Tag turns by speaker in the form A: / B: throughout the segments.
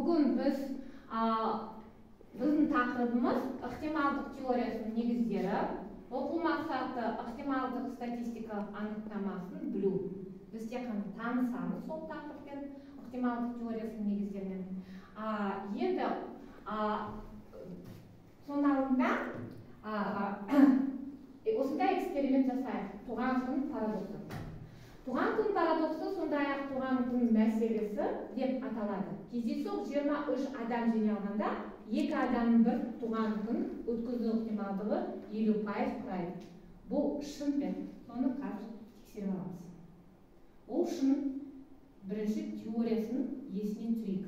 A: Бүгін біз біздің тақырыбымыз ықтималдық теориясының негіздері, оқу мақсаты ықтималдық статистикалық анықтамасын білу. Біз тек қана танысамыз сол тақырыппен, ықтималдық теориясының негіздерімен. Енді соның алдында осындай эксперимент жасайық. Туған күн парадоксы. Туған күн парадоксы сондай-ақ туған күн мәселесі деп аталады. Кездейсоқ 23 адам жиналғанда, екі адамның бір туған күн өткізу ықтималдығы 50% құрайды. Бұл шын бе? Соны қазір тексеріп аламыз. Ол шын бірінші теориясын есіне түсірейік.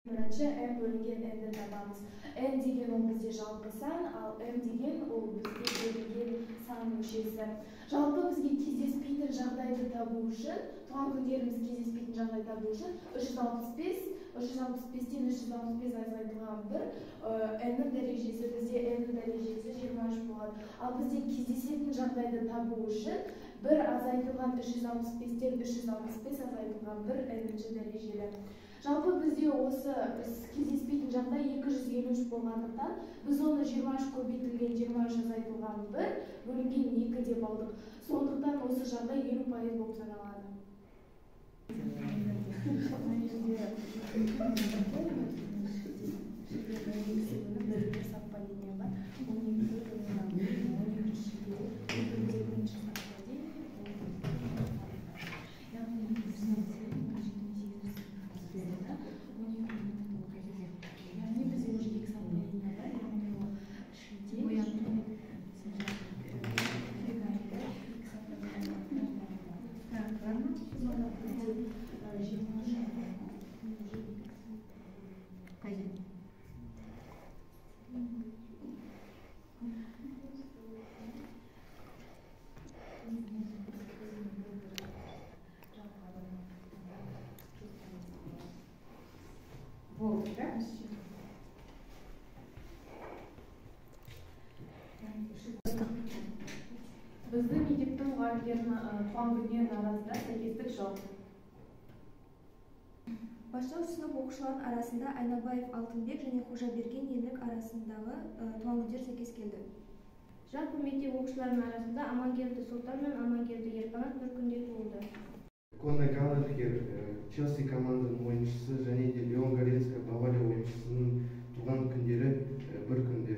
B: Бірінші m бөлінген n-ді табамыз. N деген ол бізде жалпы сан, ал m деген ол бізге бөлінген сан мүшесі. Жалпы бізге кездеспейтін жағдайды табу үшін, туған күндеріміз кездеспейтін жағдайды табу үшін 365-тен 365 азайтылған 1, n-нің дәрежесі, бізде n-нің дәрежесі 23 болады. Ал бізде кездесетін жағдайды табу үшін 1 азайтылған 365-тен 365 азайтылған 1 n-ші дәрежелі. Жалпы бізде осы кездеспейтін жағдай 253 болғандықтан, біз оны 23 көбейтілген 23 азайтылған 1 бөлінген 2 деп алдық. Сондықтан осы жағдай 50% болып саналады.
C: Біздің мектептің мұғалімдерінің туған күндерінің арасында сәйкестік жоқ.
D: Бастауыш сынып оқушыларының арасында Айнабаев Алтынбек және Қожаберген Ерлік арасындағы туған күндер сәйкес келді.
E: Жалпы мектеп оқушыларының арасында Амангелді Сұлтан мен Амангелді Ерқанат бір күнде туылды.
F: Конор Галлахер Челси командасының ойыншысы және де Леон Горецка Бавария ойыншысының туған күндері бір күнде.